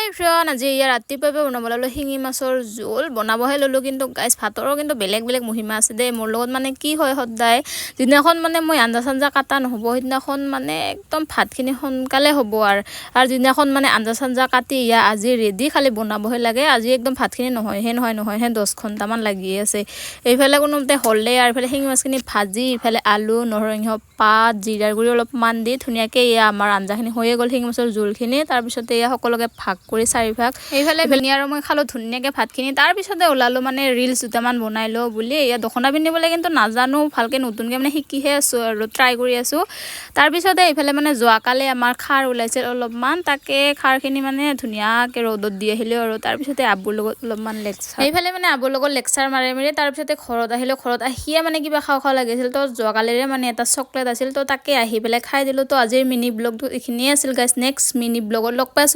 Everyone, আজি ইয়াৰ ৰাতিপুৱাই বনাব ল'লোঁ শিঙি মাছৰ জোল। বনাবহে ল'লোঁ, কিন্তু গাইজ, ভাতৰো কিন্তু বেলেগ বেলেগ মহিমা আছে দেই। মোৰ লগত মানে কি হয়, সদায় যিদিনাখন মানে মই আঞ্জা চাঞ্জা কাটা নহ'ব, সেইদিনাখন মানে একদম ভাতখিনি সোনকালে হ'ব আৰু আৰু যিদিনাখন মানে আঞ্জা চাঞ্জা কাটি ইয়া আজি ৰেডি, খালি বনাবহে লাগে, আজি একদম ভাতখিনি নহয়হে নহয় নহয়হে 10 ঘণ্টামান লাগিয়ে আছে। এইফালে কোনোমতে হ'লে আৰু এইফালে শিঙি মাছখিনি ভাজি, ইফালে আলু, নৰসিংহ পাত, জিৰাৰ গুড়ি অলপমান দি ধুনীয়াকৈ এয়া আমাৰ আঞ্জাখিনি হৈয়ে গ'ল, শিঙি মাছৰ জোলখিনি। তাৰপিছতে এয়া সকলোকে ভাগ কৰি চাৰিভাগ এইফালে ভিনি আৰু মই খালোঁ ধুনীয়াকৈ ভাতখিনি। তাৰপিছতে ওলালোঁ মানে ৰিলচ দুটামান বনাই লওঁ বুলি। এয়া দখনা পিন্ধিবলৈ কিন্তু নাজানো ভালকৈ, নতুনকৈ মানে শিকিহে আছোঁ আৰু ট্ৰাই কৰি আছোঁ। তাৰপিছতে এইফালে মানে যোৱাকালি আমাৰ খাৰ ওলাইছিল অলপমান, তাকে খাৰখিনি মানে ধুনীয়াকৈ ৰ'দত দি আহিলোঁ আৰু তাৰপিছতে আব্বুৰ লগত অলপমান লেকচাৰ, এইফালে মানে আব্বুৰ লগত লেকচাৰ মাৰি মাৰি তাৰপিছতে ঘৰত আহিলোঁ। ঘৰত আহিয়ে মানে কিবা খাওঁ খাওঁ লাগিছিল, তো যোৱাকালিৰে মানে এটা চকলেট আছিল, তো তাকে আহি পেলাই খাই দিলোঁ। তো আজিৰ মিনি ব্লগটো এইখিনিয়ে আছিল গাইজ। নেক্সট মিনি ব্লগত লগ পাইছোঁ।